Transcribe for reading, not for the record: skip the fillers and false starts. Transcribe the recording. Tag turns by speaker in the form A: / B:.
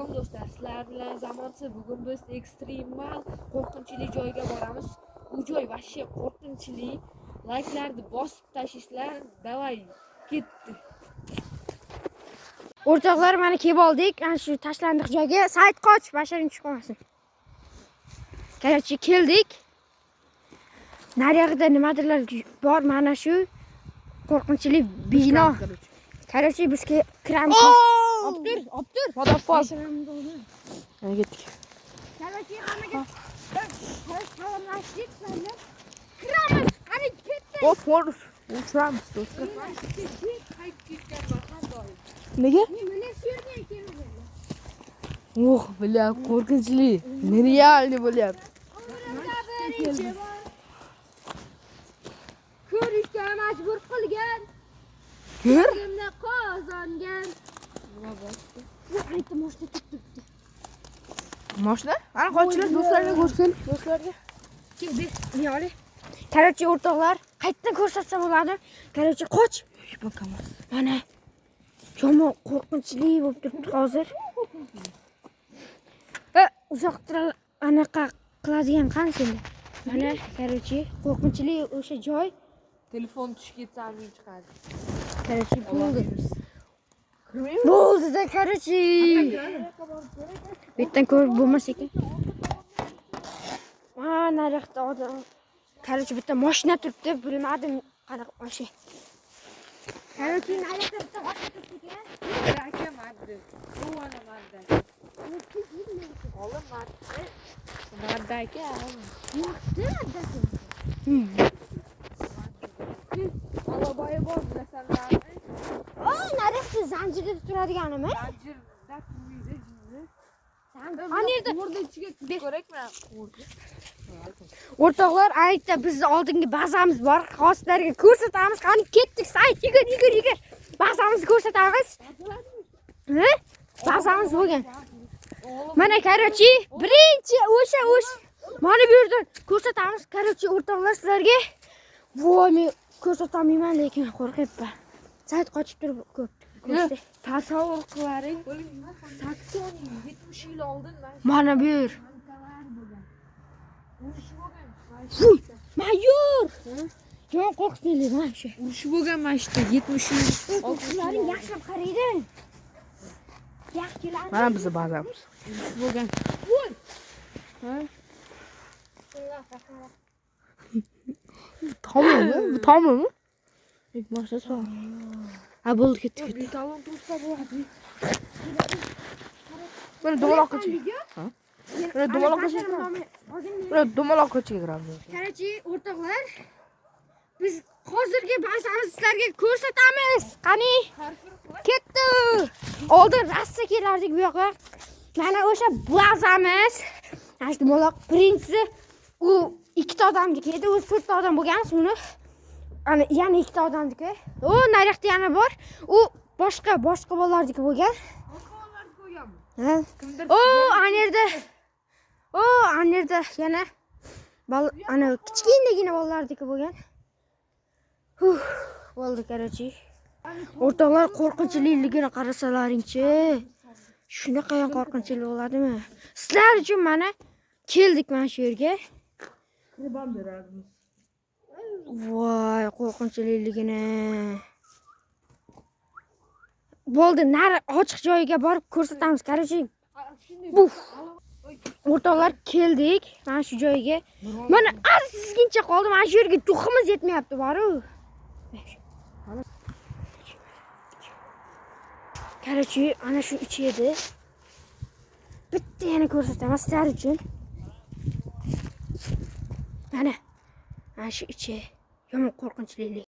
A: Salom do'stlar, sizlar bilan Zamonsi. Bugun biz ekstremal qo'rqinchli joyga boramiz. U joy вообще qo'rqinchli. Layklarni bosib tashlaysizlar. Давай, ketdi.
B: O'rtoqlar, mana kelib oldik. Ana shu tashlandiq joyga. Sayt, qoch, basharing tushib qolmasin. Короче, keldik. Nariyog'ida nimadirlar bor, mana shu qo'rqinchli bino. Короче, biz kiramiz. Olib tur, olib tur.
A: Motherfucker. Mana ketdik.
B: Короче, hammaga salomlashdik sizlarga. Kiramiz. Qani, ketdik.
A: Hop, o'tiramiz do'stlar. Nega?
B: Mana shu yerga keldik.
A: Oh, бля, qo'rqinchli. Нереальный bo'lyapti.
B: Birinchi bor. Ko'rishga majbur qilgan.
A: Ko'r?
B: Kimni qozongan. Bu aytdi, moshina turibdi.
A: Moshina? Ana qochinglar, do'stlarga ko'rsataylik, do'stlarga.
B: Kim ber, ne oli? Короче, o'rtoqlar, qayerdan ko'rsatsa bo'ladi? Короче, qoch.
A: Bakamas.
B: Mana yomon qo'rqinchli bo'lib turibdi hozir. E, uzoq anaqa qiladigan qani senda? Mana, короче, qo'rqinchli o'sha joy.
A: Telefon tushib ketsa, amin chiqadi.
B: Короче, bo'ldi.
A: Kirmaymi?
B: Bo'ldi-da, короче. Bu yerdan ko'rib bo'lmas ekan. Ha, nariyoqda odam. Короче, bitta mashina turibdi, bilmadim qanaqa mashina. Короче, nariyoqda bitta mashina turibdi ekan.
A: Aka maddi. Bu ana madda. Oğlum maddi. Madda aka.
B: Yo'qdi, addasi.
A: Alaboyi bor, bilasanlarmi?
B: O, nariyoqda zanjirda turadiganimi?
A: Zanjirda turmaydi jinni.
B: Ana yerda.
A: Quvurni ichiga kirib ko'rakmi?
B: O'rtoqlar, aytda bizni oldingi bazamiz bor. Hozir sizlarga ko'rsatamiz. Qani, ketdik. Sayt, yugur, yugur, yugur. Bazamizni ko'rsatamiz. Ha? Bazamiz bo'lgan. Mana, короче, birinchi o'sha mana bu yerdan ko'rsatamiz. Короче, o'rtoqlar, sizlarga. Voy, men ko'rsatolmayman, lekin qo'rqyapman. Sayt qochib turib ko'p. Ko'rsat.
A: Tasavvur qilaring. 80 yil, 70 yil oldin mana shu
B: Mana bu yer.
A: tankalar bo'lgan. Urush bo'lgan.
B: Fuy, mayor. Yomon qo'rqitmaydi mana shu.
A: Urush bo'lgan mana shu yerda 70 yil.
B: Ularning yaxshilab qaraydi. Yaxshilar.
C: Mana bizni bazamiz.
A: Urush bo'lgan. Ha?
C: Tomimi? Bu tomimi? Mashina.
B: Ha, bo'ldi, ketdik.
A: Betalon tursa bo'ladi.
C: Mana dumaloq ko'chaga. Ha? Mana dumaloq ko'chaga kiramiz. Mana dumaloq ko'chaga kiramiz.
B: Короче, o'rtoqlar, biz hozirgi bazamizni sizlarga ko'rsatamiz. Qani? Ketdi. Oldin rosa kelardik bu yoqqa. Mana o'sha bazamiz. Mana shu dumaloq birinchisi u ikkita odamniki edi, o'zi to'rtta odam bo'lganmiz uni. Ana yana ikkita odamniki. U nariyoqda yana bor. U boshqa boshqa bolalarniki bo'lgan. Ha.
A: Kimdir
B: O, ana yerda. O, ana yerda yana ana kichkinagina bolalarniki bo'lgan. Huh, bo'ldi, короче. O'rtoqlar, qo'rqinchliligini qarasalaringchi. Shunaqa ham qo'rqinchli bo'ladimi? Sizlar uchun mana keldik mana shu yerga.
C: Kirib ham berardim.
B: Voy, qo'rqinchliligini. Bo'ldi, nari ochiq joyiga borib ko'rsatamiz. Короче, buf. O'rtoqlar, keldik mana shu joyga. Mana ozgincha qoldi, mana shu yerga дух imiz yetmayapti boru. Короче, ana shu ichi edi. Bitta yana ko'rsataman sizlar uchun. Mana. Mana shu ichi yomon qo'rqinchlilik.